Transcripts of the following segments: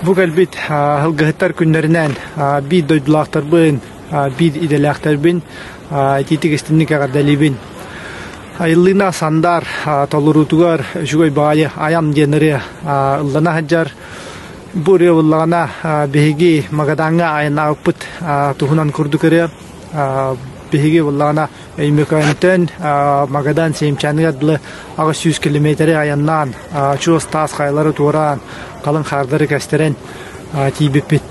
Бу кэлбит сылгыһыттар күннэринэн биир дойдулаахтарбын, биир идэлээхтэрбин итиитик истинник эҕэрдэлиибин. Айыллыына Сандар толоруутугар үчүгэй баҕайы айан диэн ырыа ыллана сылдьар. Бу ырыа ыллаҕына биһиги Магадаҥҥа айаннаабыппыт туһунан курдук ырыа. Биһиги ыллаҕына Өймөкөөнтөн Магадан Сеймчааныгар дылы 800 километры айаннаан, чуос таас хайалары туораан, халыҥ хаардары кэстэрэн тиийбиппит.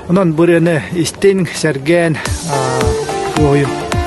Онон бу ырыаны истиҥ, сэргээн, дуоһуйуҥ.